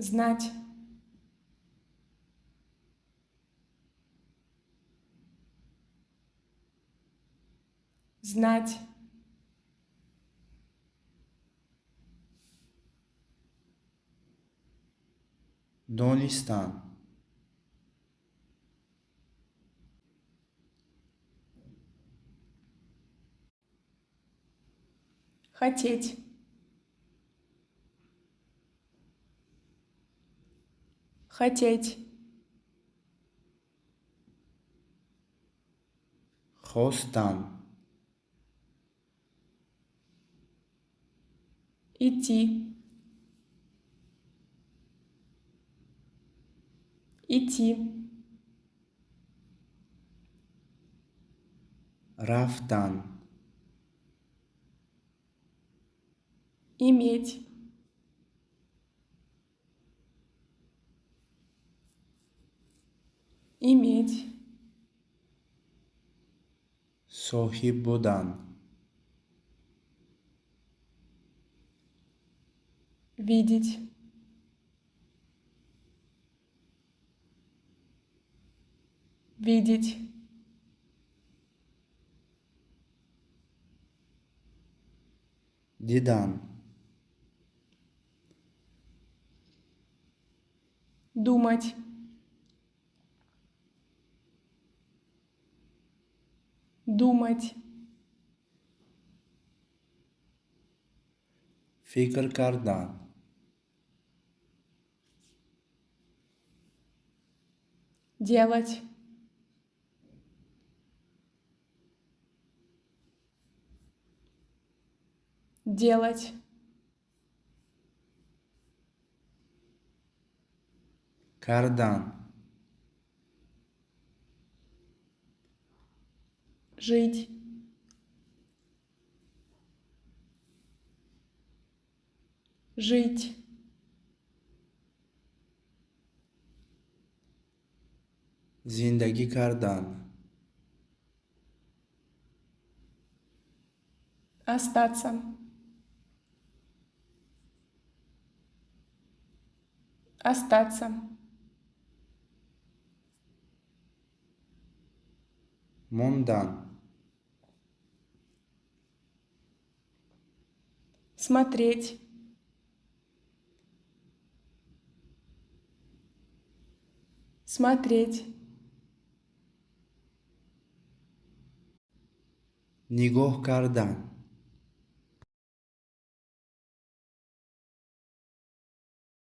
Знать. Знать. Донистан. Хотеть. Хотеть. Хостан. Идти. Идти. Рафтан. Иметь. Иметь. Соҳиб будан. Видеть. Видеть. Дидан. Думать. Думать. Фикр кардан. Делать. Делать. Кардан. Жить. Жить. Зиндагӣ кардан. Остаться. Остаться. Мондан. Смотреть. Смотреть. Нигоҳ кардан.